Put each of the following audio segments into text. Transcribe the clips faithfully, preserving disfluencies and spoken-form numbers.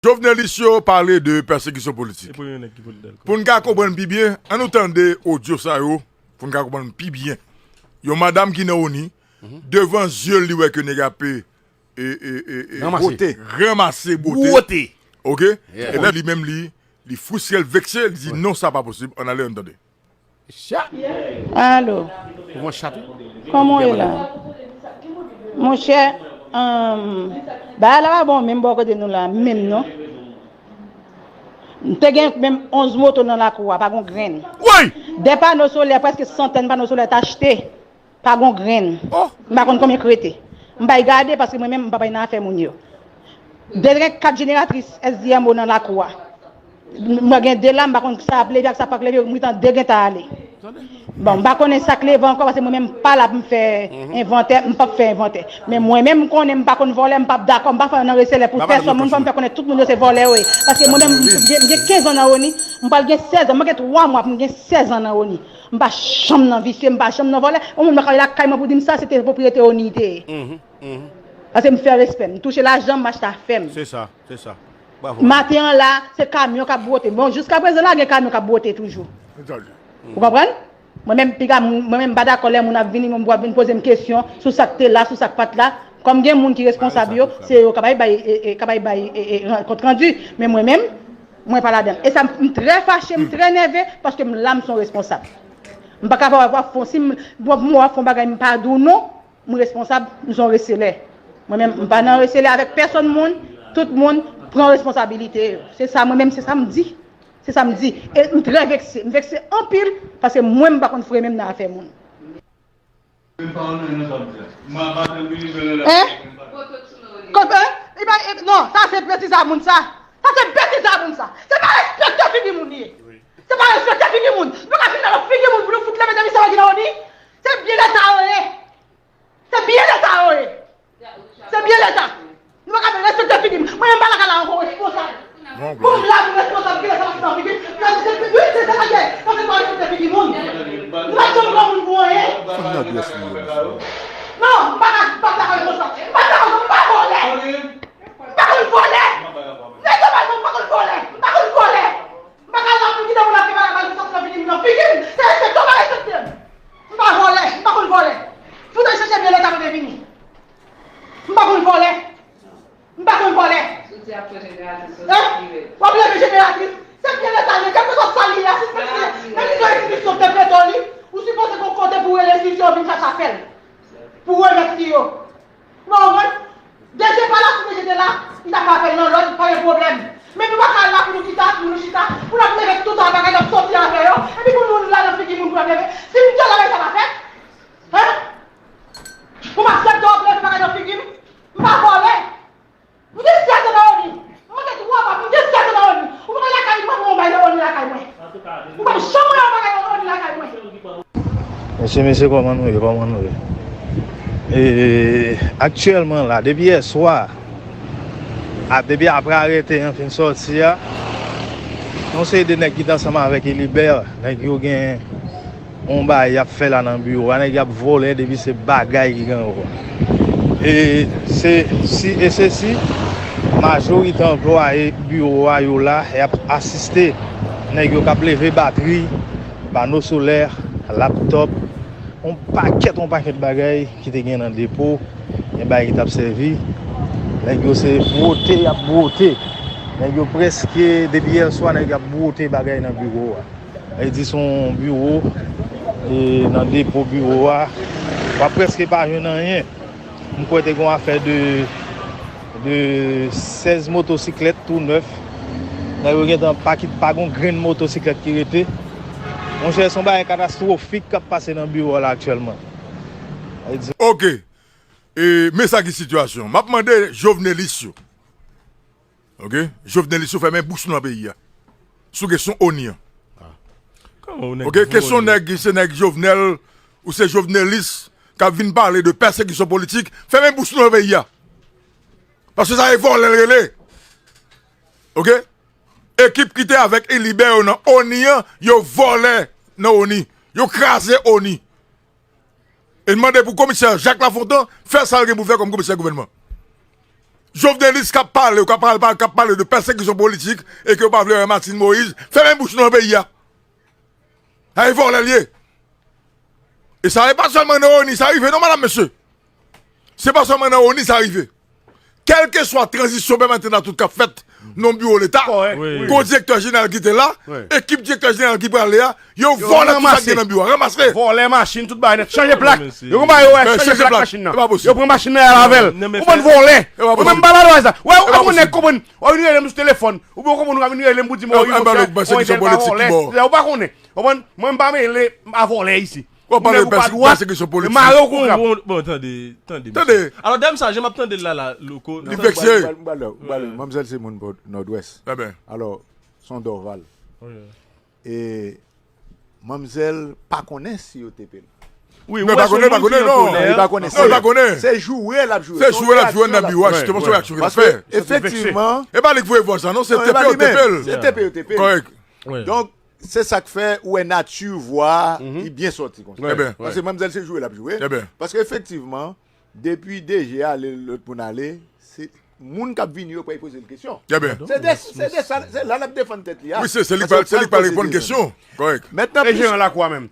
Jovenelis yo pale de pèsekisyon politik. Pou n ka konprann pi byen, ann nou tande odyo sa yo, pou n ka konprann pi byen. Yon madanm ki nan ONI, devan zye l, li wè ke nèg ap e, e, e, e, e, ranmase bwote. Oke? Epi li menm, li, li fristre, l vekse, li di, "Non, sa pa posib." Ann ale, ann tande. Alo. Kòman w ye la? Monchè, bagay la pa bon menm bò kote nou la menm non. M te gen menm onz moto nan lakou a, pa gon grenn. De pano solè, prèske santèn pano solè t achte, pa gon grenn. M pa konn konbyen k rete. M pa'y gade paske mwen menm m pa bay nan afè moun yo. De gen kat jeneratris S D M O nan lakou a. Mwen gen de la, m pa konn sa ap leve ak sa p ap leve, m gentan de gentan ale. Bon, m pa konnen sa k leve ankò, paske mwen menm m pa la pou m fè envantè, m p ap fè envantè. Men mwen menm m konnen m pa konn vòlè, m p ap dakò, m pa fè nan reselè pou pèsòn moun, fò m fè konnen tout moun yo se vòlè yo ye. Paske mwen menm m gen, m gen kenz an nan ONI, m pral gen sèz an, mwen gen twa mwa pou m gen sèz an nan ONI. M pa janm nan visye, m pa janm nan vòlè. Yon moun pa ka lakay mwen pou di m sa, se te pwopriyete ONI te ye. Paske m fè respè m, m touche lajan, m achte afè m. Se sa, se sa. Bravo. Maten an la, se kamyon k ap bwote. Bon, jiskaprezan la, gen kamyon k ap bwote toujou. Ou konprann? Mwen menm, piga, mwen menm, m pa dakò lè moun ap vini, mwen ap vin poze m kesyon sou sa k te la, sou sa k pa t la. Kòm gen moun ki responsab yo, se yo k ap bay, bay, e, e, k ap bay, bay, e, e, kont randi. Men mwen menm, mwen pa ladan. E sa, m trè fache, m trè nève, paske m la, m se yon responsab. M pa ka pa w ap fon, si m, w ap fon bagay, m pa di w non. M responsab, m se yon reselè. Mwen menm, m pa nan reselè avèk pèsonn moun, tout moun pran responsabilite yo. Se sa, mwen menm, se sa m di. Se sa m di. E m trè vekse. M vekse anpil, paske mwen, m pa konn fre men m nan afè moun. Hein? Kote, e pa, e, non, sa se peti sa moun sa. Sa se peti sa moun sa. Se pa respekte figi moun li ye. Se pa respekte figi moun. Nou ka vin nan figi moun pou nou fout leve de misye ki nan ONI. Se byen leta yo ye. Se byen leta yo ye. Se byen leta. Nou pa ka respekte figi m. Mwen menm pa lakay la ankò, responsab. Bon, la, m responsab, ki lè sa ap nan figi m. Nan se wi, se sa k ye. Sa se pa respekte figi moun. Nou pa janm pran moun pou anyen. Fanm nan pyès li ye, mesye. Non, m pa ka, m pa dakò avèk sa. M pa dakò, m pa vòlè. M pa konn vòlè. Nèg yo pa, m pa konn vòlè. M pa konn vòlè. M pa ka la pou m kite moun ap fè bagay mal pou sa pou figi m nan figi m. Se respekte w pa respekte m. M pa vòlè, m pa konn vòlè. Si w ta chèche byen leta pa te vini. M pa konn vòlè. M pa konn vòlè. Hein? W ap leve jeneratris. Se byen leta l ye, kèlkeswa sa li ye, asistans li ye. Menm si se yon enstitisyon k te prete w li, ou sipoze gen yon kote pou w rele enstitisyon an vin chache afè l. Pou remèt li yo. Ou pa konprann? D G pa la, si D G te la, li ta fè apèl nan lòd, pa gen pwoblèm. Men nou pa ka la pou nou chita, pou nou chita, pou n ap leve tout an bagay, n ap sòti afè yo, epi pou nou la nan figi moun pou n ap leve. Si m te la, bagay sa pa fèt? Hein? Pou m aksepte w ap leve bagay nan figi m? M pa vòlè. M gen sèz an nan ONI. M gen twa mwa, m gen sèz an nan ONI. Ou pa wè lakay, ou pa wè yon bagay nan ONI lakay mwen. Ou pa janm wè yon bagay nan ONI lakay mwen. Mesye, mesye, kòman nou ye? Kòman nou ye? E, aktyèlman la, depi yèswa, a, depi apre arete an fin sòti a, yon seri de nèg ki t ansanm avèk Elibè, nèg yo gen yon bagay y ap fè la nan biwo a, nèg y ap vòlè depi se bagay ki gen yo. E se si, e se si, majorite anplwaye biwo a yo la, y ap asiste nèg yo k ap leve batri, pano solè, laptòp, yon pakèt, yon pakèt bagay ki te gen nan depo, gen bagay ki t ap sèvi. Nèg yo se bwote y ap bwote. Nèg yo prèske, depi yèswa, nèg yo ap bwote bagay nan biwo a. Sa vle di se yon biwo, e nan depo biwo a, w ap prèske pa jwenn anyen. M kwè te gen yon afè de, de sèz motosiklèt tou nèf. Nèg yo gentan pa kit, pa gen yon grenn motosiklèt ki rete. Monchè, se yon bagay katastwofik k ap pase nan biwo a la aktyèlman. Sa vle di. Oke. E, men sa ki sitiyasyon. M ap mande Jovenelis yo. Oke? Jovenelis yo fèmen bouch nou nan peyi a. Sou kesyon ONI an. Oke? Kesyon nèg ki se nèg Jovenel, ou se Jovenelis, k ap vin pale de pèsekisyon politik, fèmen bouch nou nan peyi a. Paske sa e vòlè l rele. Oke? Ekip ki te avèk Elibè yo nan ONI an, yo vòlè nan ONI. Yo kraze ONI. E n mande pou komisè Jacques Lafontant fè sa l gen pou fè kòm komisè gouvènman. Jovenelis k ap pale, ou k ap pale, k ap pale de pèsekisyon politik e ke yo pa vle wè Martine Moïse, fèmen bouch nou nan peyi a. Ay vòlè l ye. E sa e pa sèlman nan ONI sa rive non, madanm, mesye. Se pa sèlman nan ONI sa rive. Kèlkeswa tranzisyon pèmatant la tout k ap fèt nan biwo Leta, gon direktè jeneral ki te la, ekip direktè jeneral ki prale a, yo vòlè tout sa ki gen nan biwo a, ranmase. Vòlè machin, tout bagay nèt, chanje plak. Yo konn bagay yo wè, chanje plak machin nan. Yo pran machin nan y al avè l. Ou konprann, vòlè. Ou menm pa la dwa sa. Wè, ou konn nèg konprann. Ou vin rele m sou telefòn. Ou konprann, ou vin rele m pou di m, oh, yo fè, oh, entèl pa vòlè. Ou pa konnen. Ou konprann, mwen m pa mele a vòlè isi. Ou pale de pèsekisyon politik. Mare w kou krab. Bon, bon, tande, tande, mesye. Alò, dam sa, jan m ap tande l la, la, Louko. Li vekse. Manmzèl se moun Nòdwès. Alò, se yon Dòval. E manmzèl pa konnen si yo tepe l. Wi, ou wè se yon moun ki nan kolè. Li pa konnen. Se jwe l ap jwe. Se jwe l ap jwe nan biwo a, jisteman, se yon reyaksyon ke l ap fè. Paske, efektivman, e pa li k voye vwa sa, non, se tepe yo tepe l. Se tepe yo tepe l. Kòrèk. Donk, se sa k fè ou wè nati vwa a, li byen sòti konsa. Paske manmzèl se jwe l ap jwe. Paske efektivman, depi DG ale, lòt moun ale, se moun k ap vini yo pral poze l kesyon. Se de, se de sa, se la l ap defann tèt li a. Wi, se, se li k pral, se li k pral reponn kesyon. Kòrèk. Mentnan, e jeran lakwa menm.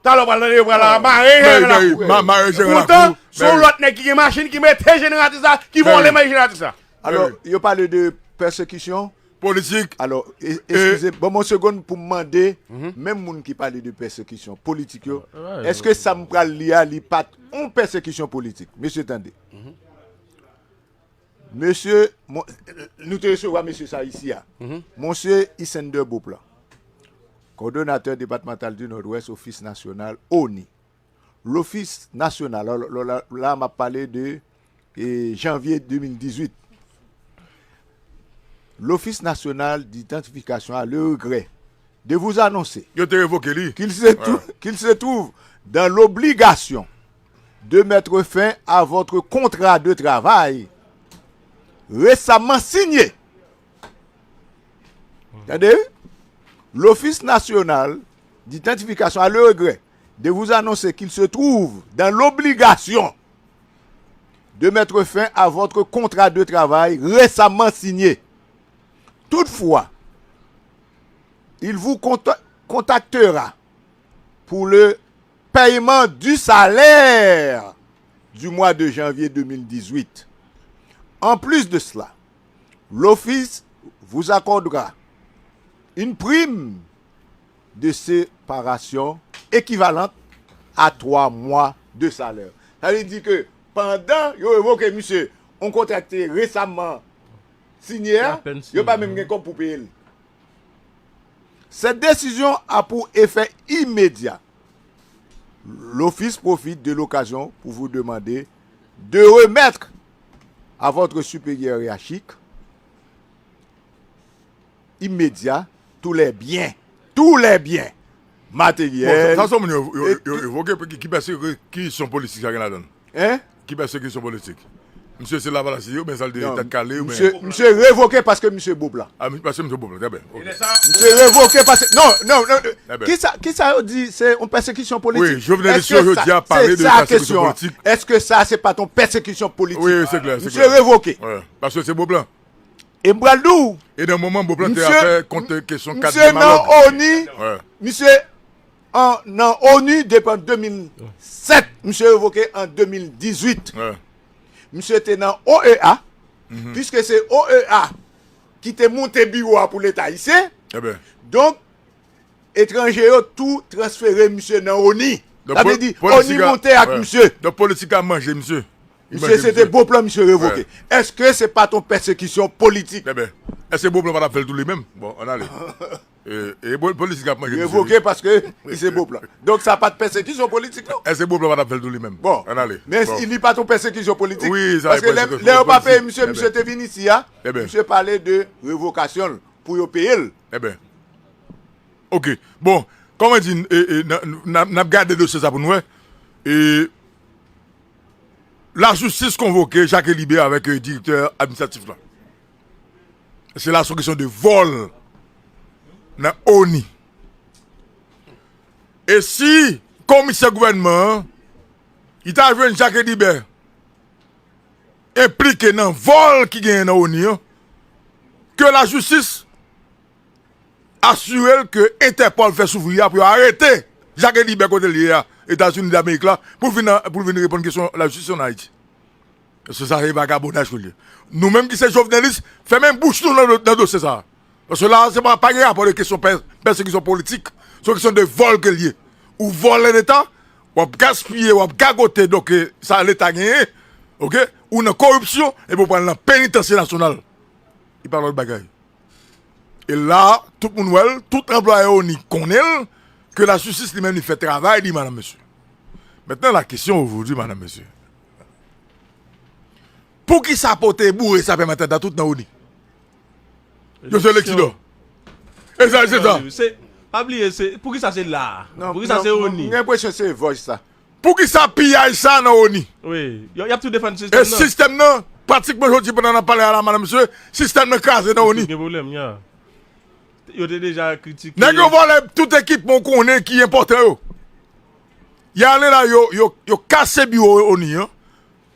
Talè w pral tande yo pral la, mare jeran lakou. Poutan, se yon lòt nèg ki gen machin ki mete jeneratris la, ki vòlè mare jeneratris la. Alò, yo pale de pèsekisyon politik. Alò, eskize, ban m yon segonn pou m mande menm moun ki pale de pèsekisyon politik yo, èske sa m pral li a, li pa t yon pèsekisyon politik? Mesye, tande. Mesye, nou te resevwa mesye sa isi a. Monsye Ysender Beauplan, coordonnateur départemental du Nord-Ouest, Office National, ONI. Lofis Nasyonal, la, la, la, la m ap pale de, e, janvye de mil dizwit. L'Office National d'Identification a le regret de vous annoncer qu'il se trou-, qu'il se trouve dans l'obligation de mettre fin à votre contrat de travail récemment signé. Tande? L'Office National d'Identification a le regret de vous annoncer qu'il se trouve dans l'obligation de mettre fin à votre contrat de travail récemment signé. Toutefois, il vous conta-, contactera pour le paiement du salaire du mois de janvier deux mille dix-huit. En plus de cela, l'Office vous accordera une prime de séparation équivalente à trois mois de salaire. Sa vle di ke pandan yo revoke misye yon kontra ki te resaman sinye a, yo pa menm gen kòb pou peye l. Cette décision a pour effet immédiat. L'Office profite de l'occasion pour vous demander de remettre à votre supérieur hiérarchique immédiat tous les biens, tous les biens matériels. Bon, sa, sa se moun yo, yo, yo, yo evoke, ki, ki pèsekisyon politik sa gen ladan l? Hein? Ki pèsekisyon politik? Misye se Lavalas li ye, oubyen sa l de tèt kale, oubyen? Misye, misye revoke paske misye Beauplan. Ah, paske misye Beauplan, trè byen. Ok. Misye revoke paske, non, non, non. Kisa, kisa yo di se yon pèsekisyon politik? Wi, Jovenelis yo jodi a pale de pèsekisyon politik. Èske sa se pa t yon pèsekisyon politik? Wi, wi, se klè, se klè. Misye revoke. Wi, paske se Beauplan. E m pral di w, e nan moman Beauplan te ap fè kont kesyon kat de malòd. Misye nan ONI, misye an, nan ONI depi an de mil sèt, misye revoke an de mil dizuit. Misye te nan O E A, piske se O E A ki te monte biwo a pou Leta ayisyen. Donk, etranje yo tou transfere misye nan ONI. Sa vle di, ONI monte ak misye. Donk, politik la manje misye. Misye se te Beauplan, misye revoke. Èske se pa t yon pèsekisyon politik? Trè byen. Èske Beauplan pa t ap fè l tou li menm? Bon, ann ale. E, e politik ap manje misye. Revoke paske li se Beauplan. Donk, sa pa t pèsekisyon politik, non. Èske Beauplan pa t ap fè l tou li menm? Bon, ann ale. Men li pa t yon pèsekisyon politik. Wi, sa e pèsekisyon politik. Paske lè, lè yo pa peye misye, misye te vin isi a, misye pale de revokasyon l pou yo peye l. Trè byen. Ok. Bon, kòman di, e, e, n, n, n ap gade dosye sa pou n wè. E, lajistis konvoke Jacques Elibert avèk, e, direktè administratif la. Se la sou kesyon de vòl nan ONI. E si komisè gouvènman an, li ta jwenn Jacques Elibert, enplike nan vòl ki genyen nan ONI an, ke lajistis asire l ke Entèpòl fè sou vre a pou yo arete Jacques Hébert kote l ye a, Etazini Damerik la, pou l vin, pou l vin reponn kesyon lajistis ann Ayiti. Paske sa se vagabondaj ke l ye. Nou menm ki se jovenelis, fèmen bouch nou nan, nan dosye sa a. Paske la, se pa, pa gen rapò de kesyon pè-, pèsekisyon politik. Se yon kesyon de vòl ke l ye. Ou vòlè Leta, w ap gaspiye, w ap gagote, donk, eh, sa Leta genyen, oke? Ou nan koripsyon, epi w pral nan penitansye nasyonal. E pa lòt bagay. E la, tout moun wè l, tout anplwaye ONI konnen l, ke lajistis li menm li fè travay li, madam, mesye. Mentnan, la kesyon ojodi, madam, mesye. Poukisa pote boure sa pèmèt atant tout nan ONI? Yo se leksidan. E sa, se sa. Se, pa bliye, se, poukisa se la? Non, poukisa non, se ONI? Mwen gen enpresyon se vòj sa. Poukisa piyaj sa nan ONI? Wi, y, y ap tou defann sistèm nan. E sistèm nan, pratikman jodi pandan n ap pale a la, madam, mesye, sistèm nan kraze nan ONI. Gen pwoblèm, ya. Yo te deja kritike. Nèg yo vòlè tout ekipman w konnen ki enpòtan yo. Y ale la, yo, yo, yo kase biwo ONI an.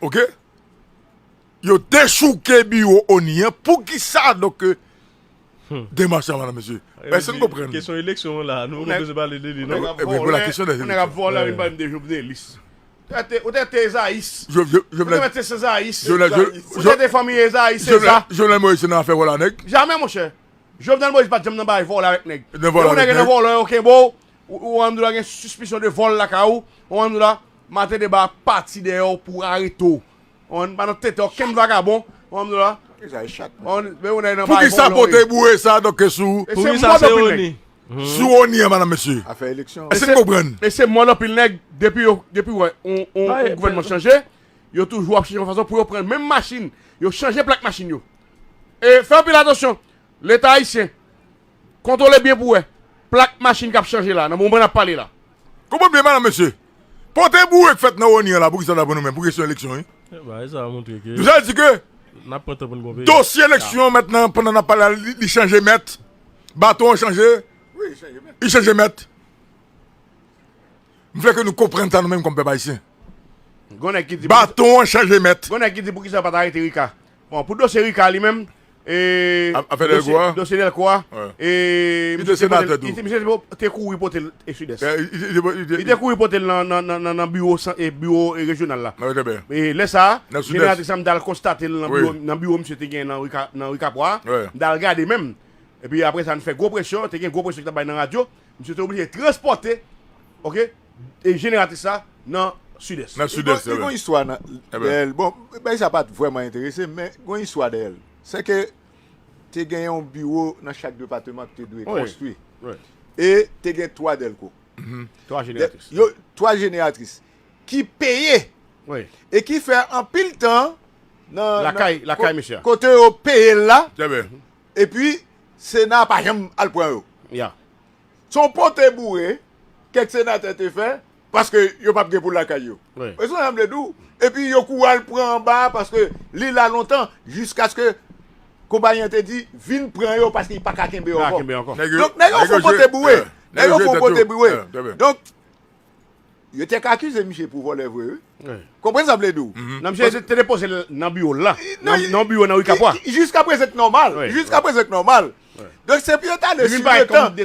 Oke? Yo dechouke biwo ONI an. Poukisa, donk, euh, demach la, madam, mesye? Pèsonn konprann. Kesyon eleksyon an la, nou poko bezwen pale de li, non? Nèg ap vòlè, nèg ap vòlè, vin pale m de jovenelis. Ou te, ou te, te Ezayis. Ou te mete se Ezayis. Ou te, te fanmi Ezayis, se sa. Jovenel Moïse se nan afè vòlè nèg. Jamè, monchè. Jovenel Moïse pa t janm nan bagay vòlè avèk nèg. Depi yon nèg nan vòlè, yo kenbe w, ou, ou, ou, ou gen sispisyon de vòl lakay ou, ou, maten deba ap pati dèyè w pou arete w. Ou pa nan tete okenn vagabon, ou, men ou nèg nan bagay vòlè. Poukisa pote boure sa, donk, sou, sou ONI an, madam, mesye? Afè eleksyon. Èske n konprann? E se mòd anpil nèg, depi yo, depi w wè, on, on, on gouvènman chanje, yo toujou ap chèche yon fason pou yo pran menm machin, yo chanje plak machin yo. E fè anpil atansyon, Leta ayisyen, kontwole byen pou wè plak machin k ap chanje la, nan moman n ap pale la. Konprann byen, madam, mesye. Pote boure k fèt nan ONI an la, poukisa ta pou nou menm, pou kesyon eleksyon, wi. Bagay sa a montre ke nou sa di ke n ap pran tan pou n gon peyi. Dosye eleksyon an mentnan, pandan n ap pale la, li, li chanje mèt. Baton an chanje. Wi, li chanje mèt. Li chanje mèt. M vle ke nou konprann sa nou menm kòm pèp ayisyen. Gon nèg ki di, baton an chanje mèt. Gon nèg ki di poukisa yo pa t arete Rika. Bon, pou dosye Rika li menm, e, afè Delco a, dosye Delco a, e, li te senatè tou. Misye te kouri pote l e Sidès. Li te kouri pote l nan, nan, nan, nan, nan biwo, e, biwo, e, rejyonal la. E lè sa a, jeneratris la, m t al konstate l nan biwo, nan biwo misye te gen nan Rika, nan Rikapwa a. M t al gade menm. Epi apre sa, n fè gwo presyon, te gen gwo presyon ki t ap bay nan radyo. Misye te oblije transpòte, oke, e jeneratris la nan Sidès. Nan Sidès, li gon istwa nan, dèyè l. Bon, bagay sa pa t vrèman enterese m, men gon istwa dèyè l. Se ke te gen yon biwo nan chak depatman ki te dwe konstwi. E te gen twa Delco. Twa jeneratris. Yo, twa jeneratris ki peye e ki fè anpil tan nan, lakay, lakay misye a. Kote yo peye l la. Epi, Sena pa janm al pran yo. Se yon pote boure kèk senatè te fè, paske yo p ap gen pou lakay yo. Ou konprann sa m vle di w? Epi yo kouri al pran anba a, paske li la lontan, jiskaske konpayi an te di, vin pran yo, paske li pa ka kenbe yo ankò. Donk, nèg yo fè yon pote boure. Nèg yo fè yon pote boure. Donk, yo te ka akize misye pou vòlè vre, wi. Konprann sa m vle di w? Non, misye te depoze l nan biwo l la. Nan, nan biwo nan Rikapwa. Jiska prezan, nòmal. Jiska prezan, nòmal. Donk, se pou yo t ale sou letan.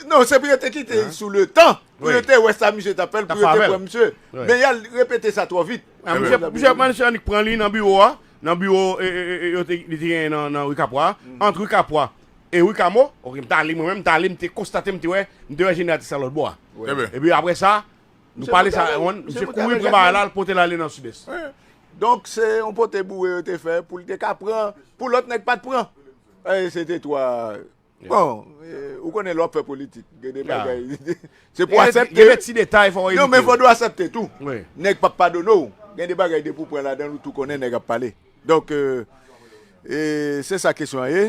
Non, se pou yo te kite l sou letan. Pou yo te wè sa misye t ap fè l, pou yo te pran misye. Men y al repete sa twò vit. Misye, misye annik pran li nan biwo a. Nan biwo, e, e, e, e, yo te, li te genyen nan, nan Rikapwa. Ant Rikapwa e Rikamo, oke, m t ale mwen menm, m t ale, m te konstate, m te wè, m te wè jeneratris la lòt bò a. Epi apre sa, nou pale sa, misye kouri pran bagay la, l pote l ale nan Sidès. Donk, se yon pote boure yo te fè pou l te ka pran, pou lòt nèg pa t pran. E se te twa. Bon, e, ou konnen lè w ap fè politik, gen de bagay. Se pou aksepte. Gen de ti detay, fò w evite. Non, men fò w aksepte tou. Nèg p ap padone w. Gen de bagay depi w pran ladan l, ou tou konnen nèg ap pale. Donk, e, e, se sa kesyon an ye.